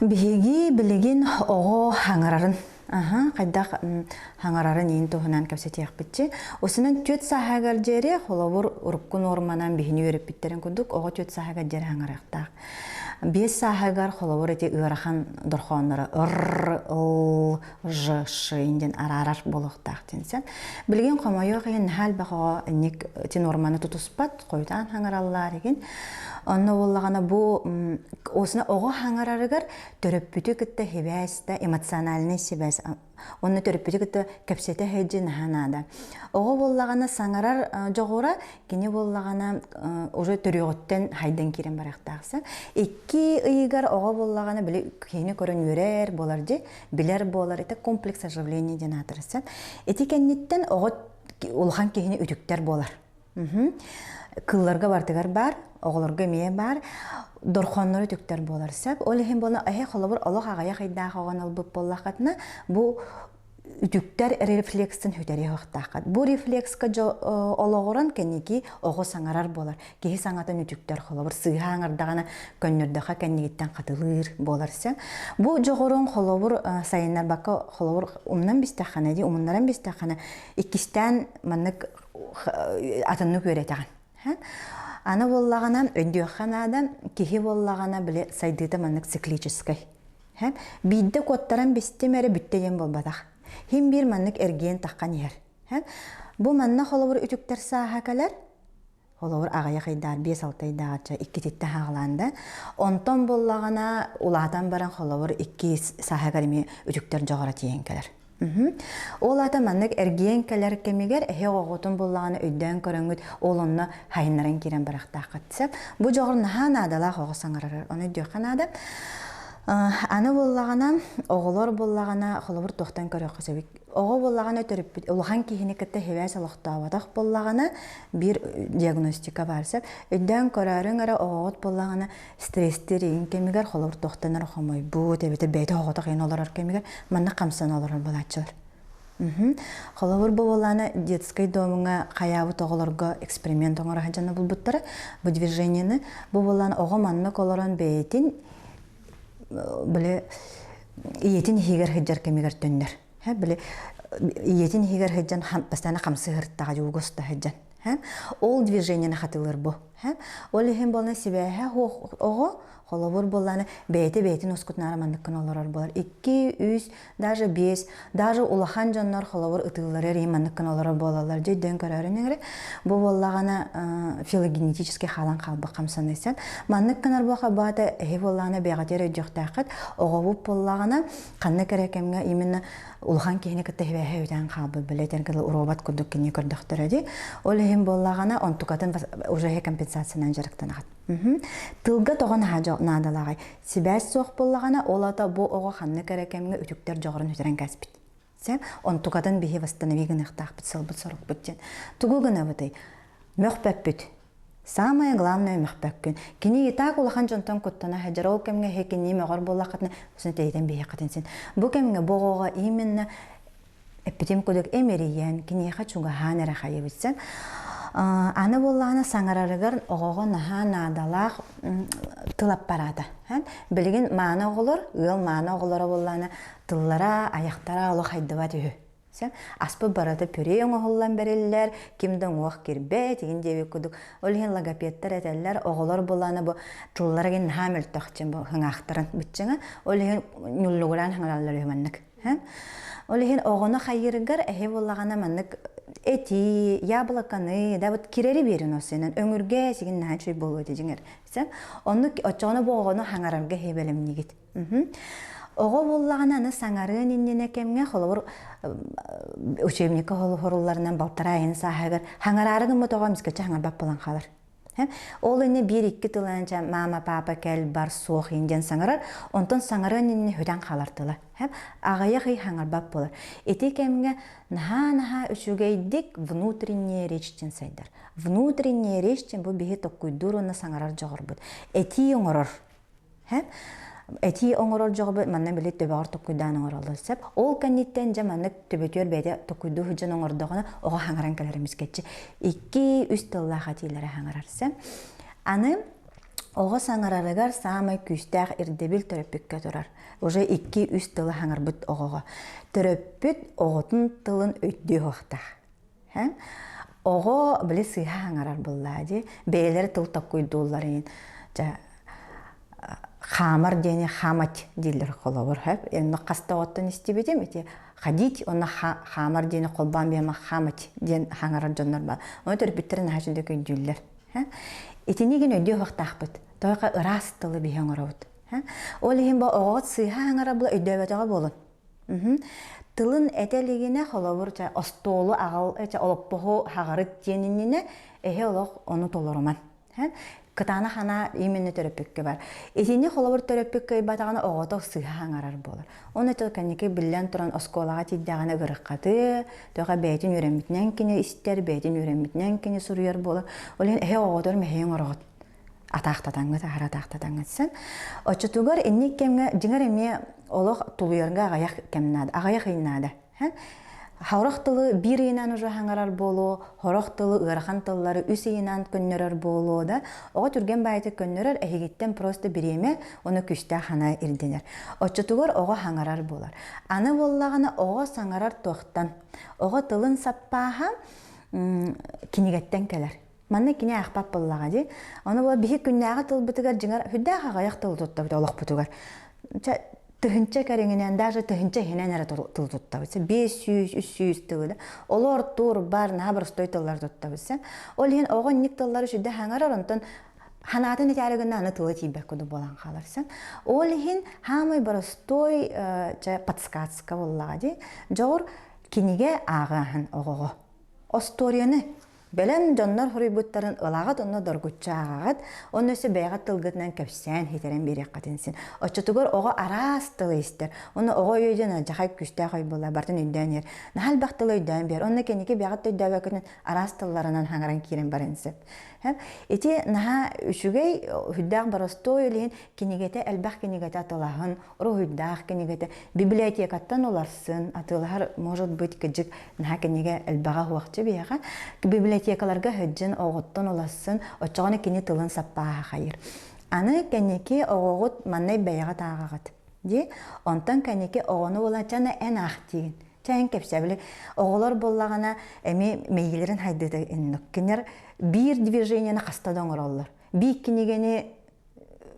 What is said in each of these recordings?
Биһиги билигин оҕо хаҥарарын, аһа, хайдах хаҥарарын иин туһунан кэпсэтиэхпитчи. Усунан түөт сааһыгар диэри, холобур, урукку нуорманан биһини үөрэппиттэрин курдук, оҕо түөт сааһыгар диэри хаҥарыахтаах. Биэс сааһыгар, холобур, ити ыарахан дорхоонноро р, ыл, ж, ш диэн араарар буолуохтаах диэн сен. Билигин хомойуох иһин наһаа элбэх оҕо инник ити нуорманы тутуспат, хойутаан хаҥараллар игин. Онно буоллаҕына бу осна оҕо хаҥарарыгар төрөппүтү кытта сибээс да эмоциональный сибээс онно төрөппүтү кытта кэпсэтэ сылдьыы наһаа наада. Оҕо буоллаҕына саҥарар дьоҕура кини буоллаҕына уже төрүөҕүттэн хайдан киирэн барыахтаахса. Икки ыйыгар оҕо буоллаҕына били киһини көрөн үөрэр буолар дьи билэр буолар это комплекс оживления диэн аатырысан. Ити кэнниттэн оҕо улахан киһини үтүктэр буолар. Кылларга барытыгар баар, оҕолорго эмиэ баар, дорхооннору үтүктэр буолар сөп. Ол иһин буолан эһэ холобур олох аҕыйах ыйдаах оҕону ылбыт буоллаххытына, бу үтүктэр рефлекстин сүтэриэ суохтааххыт. Бу рефлекска олоҕуран кэнники оҕо саҥарар буолар. Киһи саҥатын үтүктэр холобур сыыһа аҥардаҕына көннөрдөхө кэннигиттэн хатылыыр буолар сөп. Бу дьоҕурун холобур сайыннарбакка холобур умнан бистэххинэ дии умуннаран бистэххинэ иккистээн маннык атыннык үөрэтэҕин. Аны буоллаҕына, өйдүөххэ наада, киһи буоллаҕына, били сайдыыта маннык циклическай. Биирдэ куоттаран бистим эрэ бүттэ диэн буолбатах. Хим биир маннык эргийэн таххан иһэр. Бу манна холобур үтүктэр сааһа кэлэр, холобур аҕыйах ыйдаах, биэс-алта ыйдааҕычча иккититтэн хаалаан да. Онтон буоллаҕына улаатан баран холобур икки сааһыгар эмиэ үтүктэр дьоҕура тиийэн кэлэр. Ол аата маннык эргийэн кэлэр кэмигэр эһи оҕоҕутун буллаҕына өйдөөн көрөҥҥүт ол онно хайыннаран киирэн барахтааххыт сөп. Бу дьоҕур наһаа наадалаах оҕо саҥарарар. Ону өйдүөххэ наада. Аны буоллаҕына, оҕолор буоллаҕына, холобур туохтан көрүөххэ сөбүй? Оҕо буоллаҕына төрөппүт улахан киһини кытта сибээс олохтооботох буоллаҕына биир диагностика баар сөп. Өйдөөн көрөөрүҥ эрэ оҕоҕут буоллаҕына стресстиир игин кэмигэр холобур туохтан эрэ хомойбут эбэтэр бэйэтэ оҕотох иһин олорор кэмигэр манна хамсан олорор буолааччылар. Холобур бу буоллаана детскай домуҥа хайаабыт оҕолорго эксперимент оҥоро сылдьан булбуттара бу движениены бу буоллаана оҕо маннык олорон бэйэтин били ийэтин иһигэр сылдьар кэмигэр төннөр. Били ийэтин иһигэр сылдьан постоянно хамсыы сырыттаҕа дьуугуста сылдьан. Ол движениены хатылыр бу. Ол иһин буолна сибээһэ оҕо холобур буоллаана бэйэтэ бэйэтин ускутунаара манныккын олорор буолар. Икки, үс, даже биэс, даже улахан дьоннор холобур ытыыллары эрийин манныккын олорор буолаллар. Дьэ өйдөөн көрөөрүн эҥэрэ. Бу буоллаҕына филогенетически хаалан хаалбыт хамсаныйсан. Маннык гынар буоха баата эһи буоллаҕына бэйэҕитигэр өйдүөхтээххит. Оҕобут буоллаҕына ханнык эрэ кэмҥэ именно улахан киһини кытта сибээһэ үтэн хаалбыт билэтэн кыла робот курдук кини көрдөхтөрө дии. Ол иһин буоллаҕына онтукатын уже компенсациянан дьарыктанаҕыт. Тылга тоҕо наһаа наадалааҕый? Сибээс суох буоллаҕына, ол ата бу оҕо ханнык эрэ кэмҥэ үтүктэр дьоҕурун сүтэрэн кээспит. Сэ онтукатын биһи восстанови гыныахтаахпыт сылбыт сорукпут диэн. Тугу гынабытый? Мөхпөппүт. Самое главное мөхпөккүн. Кини и так улахан дьонтон куттана сылдьар. Ол кэмҥэ эһи кини мөҕөр буоллаххытына, усын тэйитэн биһиэххитин син. Бу кэмҥэ бу оҕоҕо именно эппитим курдук эмирийэн, киниэхэ чугаһаан эрэ хайыбытсан. Аны буоллаҕына саҥарарыгар оҕоҕо наһаа наадалаах тыл аппарата. Билигин мааны оҕолор, ыал мааны оҕолоро буоллаҕына тыллара, айахтара олох хайдыбат үһү. Сэ аспыт барыта пюре оҥоһуллан бэриллэр, ким да уҥуох кирбэт, игин диэбит курдук. Ол иһин логопедтар этэллэр, оҕолор булаана бу тыллара гин наһаа мөлтөх дьин бу хыҥаахтарын быччыҥа. Ол иһин ньуллугураан хаҥараллар үһү маннык. Ол иһин оҕону хайыырыгар эһи буоллаҕына маннык эти, яблоканы, да вот кирэри биэрин осенен өҥүргэ сигин наһаа үчүгэй буолуо дьиҥэр. Сэ оннук оччоҕуна бу оҕону хаҥарарга эһи бэлэмнигит. Оҕо буоллаҕына аны саҥарыан иннинэ кэмҥэ холобур учебникка холобурулларынан балтараа айын сааһыгар хаҥараары гыммыт оҕо эмискэччи хаҥарбат буолан хаалар. Ол иннэ биир-икки тылынан мама, папа кэл, бар, суох иин диэн саҥарар, онтон саҥарыан иннинэ сүтэн хаалар тыла. Аҕыйах ый хаҥарбат буолар. Ити кэмҥэ наһаа-наһаа үчүгэйдик внутренняя речь диэн сайдар. Внутренняя речь диэн бу биһи толкуйдуур уонна саҥарар дьоҕурбут. Этии оҥорор Этии оҥорор дьоҕу манна били төбөҕөр токкуйдаан оҥороллор сөп. Ол кэнниттэн дьэ маннык төбөтүөр бэйэтэ токкуйдуу сылдьан оҥордоҕуна оҕо хаҥаран кэлэр эмискэччи. Икки, үс тыллаах этиилэри хаҥарар сөп. Аны Оҕо саҥарарыгар саамай күүстээх ирдэбил төрөппүккэ турар. Уже икки-үс тылы саҥарбыт оҕоҕо. Төрөппүт оҕотун тылын өйдүө суохтаах. Оҕо били сыыһа саҥарар буоллаа дии. Бэйэлэрэ тыл токкуйдууллар иһин. Дьэ хаамар диэни хамать дииллэр холобур хөп. Онно хаста оҕоттон истибитим ити ходить уонна хаамар диэни холбоон биэмэ хамать диэн хаҥарар дьоннор баар. Ону төрөппүттэрэ наһаа үчүгэй өйдүүллэр. Итини гин өйдүө уохтаахпыт. Тоҕо ыраас тылы биһи оҥоробут. Ол иһин бу оҕоҕут сыыһа аҥара була өйдөөбөтөҕө буолун. Тылын этэ илигинэ холобур остуолу аҕал олоппоһу хаҕарыт диэн иннинэ эһи олох ону толоруман. Кытаанах анаа именно төрөппүккэ бар. Итини холобур төрөппүккэ ыйбатаҕына оҕото сыыһа аҥарар буолар. Оны кэнники биллэн туран оскуолаҕа тиийдэҕинэ ыгырыккатыы, төҕө бэйэтин үөрэммитинэн кини истэр, бэйэтин үөрэммитинэн кини суруйар буолар. Ол иһин эһи оҕотор мэһэйин оҥороҕут. Атаахтатаҥҥыт, аһара атаахтатаҥҥыт сэн. Оччотугар инник кэмҥэ дьиҥэр эмиэ олох тулуйарга аҕыйах кэм наада, аҕыйах ый наада. Хорох тылы биир ыйынан уже хаҥарар буолуо, хорох тылы ыарахан тыллары үс ыйынан көннөрөр буолуо да, оҕо түргэн баайытык көннөрөр эһигиттэн просто бириэмэ, ону күстээх хана ирдэнэр. Оччотугар оҕо хаҥарар буолар. Аны буоллаҕына оҕо саҥарар туохтан? Оҕо тылын саппааһа кинигэттэн кэлэр. Манна кини аахпат буоллаҕа дии. Ону була биһи күннээҕи тылбытыгар дьиҥэр сүрдээх аҕыйах тылы туттабыт олохпутугар. Тыһынча кэриҥинэн, даже тыһынча иһинэн эрэ тыл туттабыт. 500, 300 тылы да. Олор тур бар, наһаа боростой тыллар туттабыт. Ол иһин оҕо инник тыллары сүрдэ хаҥарар, онтон ханаатын этээри гына аны тыла тиийбэт курдук буолан хаалар. Ол иһин хаамай боростой подсказка буоллаҕа дии. Дьоҕур кинигэ ааҕыаһын оҕоҕо. Остуоруйаны Бэлэм дьоннор хоруйбуттарын ылаҕыт онно доргуччу ааҕаҕыт, онно өссө бэйэҕит тылгытынан кэпсээн хитэрэн биэриэххитин син. Оччотугар оҕо араас тылы истэр. Онно оҕо өйө диэн алдьархай күүстээх өй буолар, барытын өйдөөн иһэр. Наһаа элбэх тылы өйдөөн биэр. Онно кэнники бэйэҕит өйдөөбөккүтүн араас тылларынан хаҥаран киирэн баран сөп. Ити наһаа үчүгэй, сүрдээх боростуой илиһин кинигэтэ элбэх кинигэтэ атылаһын, уруһуйдаах кинигэтэ библиотекаттан уларсын, атыылаһар может быть кыдьык наһаа кинигэ элбэҕэ уохчу биһиэхэ библиотекаларга сылдьын оҕоттон улассын оччоҕуна кини тылын саппааһа хайыр аны кэнники оҕоҕут маннай бэйэҕит ааҕаҕыт дии онтон кэнники оҕону булан эн аах диигин чэ эн кэпсэбили оҕолор буоллаҕына эмиэ мэйиилэрин хайдыыта иннук кинилэр биир движениены хаста да оҥороллор биир кинигэни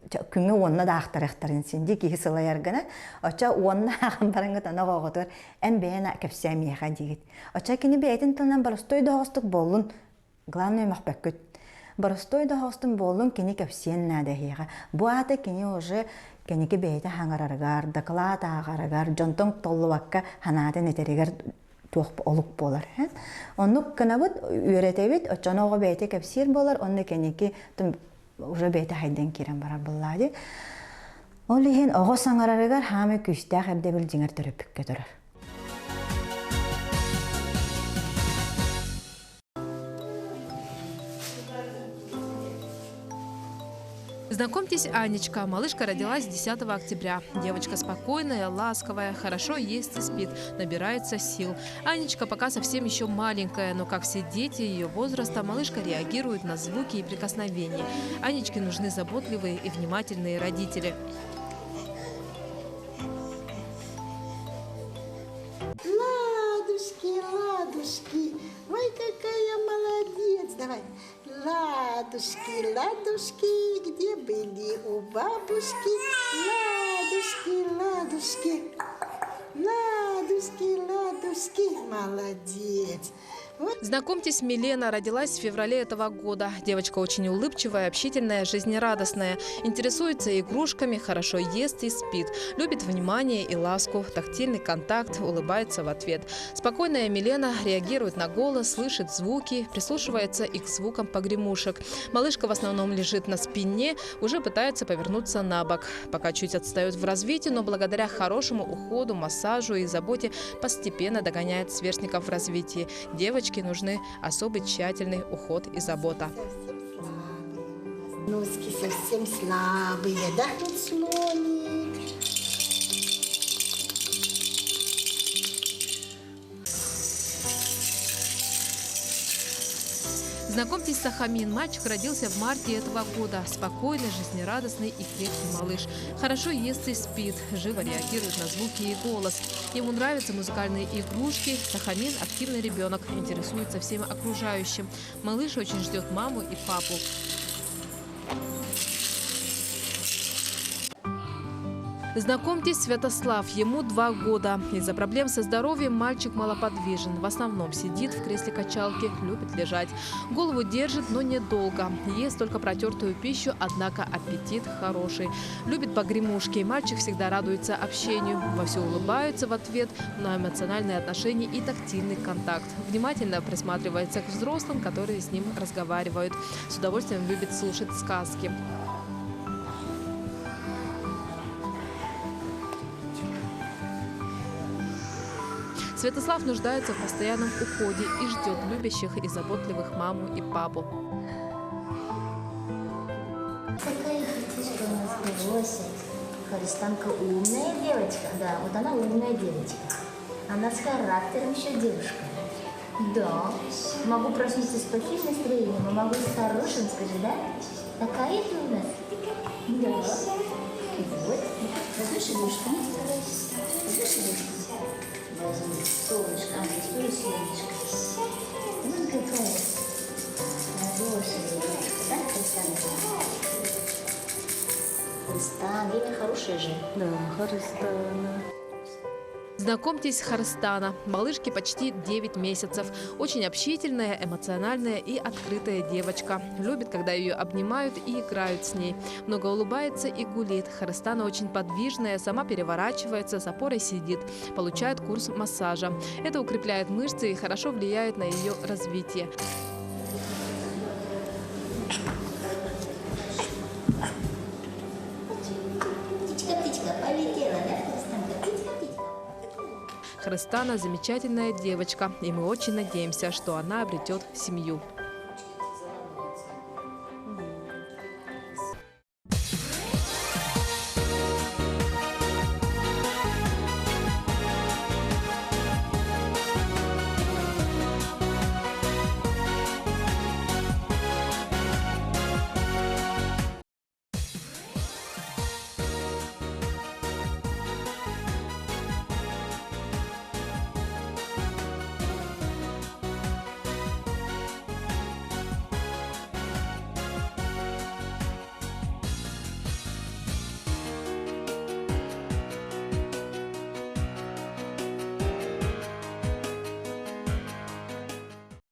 күҥҥэ уонна да аахтарыахтарын син дии киһи сылайар гына оччо уонна ааҕан бараҥҥыт аны оҕоҕутугар эн бэйэн кэпсээ миэхэ диигит оччо кини бэйэтин тылынан боростуой да буоллун главное мөхпөккүт боростуой да буоллун кини кэпсиэн наада эһиэхэ бу аата кини уже кэнники бэйэтэ хаҥарарыгар дакылаат ааҕарыгар дьонтон толлубакка санаатын этэригэр туох олук буолар оннук гынабыт үөрэтэбит оччону оҕо бэйэтэ кэпсиир буолар онно кэнники уже бэйэтэ хайдан киирэн барар буоллаа дии. Ол иһин оҕо саҥарарыгар хаамай күүстээх ирдэбил дьиҥэр төрөппүккэ турар. Знакомьтесь, Анечка. Малышка родилась 10 октября. Девочка спокойная, ласковая, хорошо ест и спит, набирается сил. Анечка пока совсем еще маленькая, но, как все дети ее возраста, малышка реагирует на звуки и прикосновения. Анечке нужны заботливые и внимательные родители. Ладушки, ладушки, ой, какая молодец. Давай. Ладушки, ладушки, где были у бабушки? Ладушки, ладушки, ладушки, ладушки, молодец. Знакомьтесь, Милена родилась в феврале этого года. Девочка очень улыбчивая, общительная, жизнерадостная. Интересуется игрушками, хорошо ест и спит. Любит внимание и ласку, тактильный контакт, улыбается в ответ. Спокойная Милена реагирует на голос, слышит звуки, прислушивается и к звукам погремушек. Малышка в основном лежит на спине, уже пытается повернуться на бок. Пока чуть отстает в развитии, но благодаря хорошему уходу, массажу и заботе постепенно догоняет сверстников в развитии. Девочке нужны особый тщательный уход и забота. Носки совсем слабые, да? Тут слоник. Знакомьтесь, Сахамин. Мальчик родился в марте этого года. Спокойный, жизнерадостный и крепкий малыш. Хорошо ест и спит, живо реагирует на звуки и голос. Ему нравятся музыкальные игрушки. Сахамин – активный ребенок, интересуется всем окружающим. Малыш очень ждет маму и папу. Знакомьтесь, Святослав, ему 2 года. Из-за проблем со здоровьем мальчик малоподвижен. В основном сидит в кресле качалки, любит лежать. Голову держит, но недолго. Ест только протертую пищу, однако аппетит хороший. Любит погремушки. Мальчик всегда радуется общению. Вовсю улыбаются в ответ на эмоциональные отношения и тактильный контакт. Внимательно присматривается к взрослым, которые с ним разговаривают. С удовольствием любит слушать сказки. Святослав нуждается в постоянном уходе и ждет любящих и заботливых маму и папу. Какая хотишка у нас бросить. Харистанка умная девочка. Да, вот она умная девочка. Она с характером еще девушка. Да. Могу проснуться с плохим настроением, а могу с хорошим, скажи, да? Такая ты у нас? Да. Вот. Возьмешь игрушку? Возьмешь игрушку? Возьми. Солнышко. А, здесь тоже солнышко. Вон какая. Хорошая игрушка, да, Харистанка? Харистан, имя хорошее же. Да, Харистана. Знакомьтесь, Харстана. Малышке почти 9 месяцев. Очень общительная, эмоциональная и открытая девочка. Любит, когда ее обнимают и играют с ней. Много улыбается и гулит. Харстана очень подвижная, сама переворачивается, с опорой сидит. Получает курс массажа. Это укрепляет мышцы и хорошо влияет на ее развитие. Птичка, птичка, полетела, да, Харистанка? Птичка, птичка. Харстана замечательная девочка, и мы очень надеемся, что она обретет семью.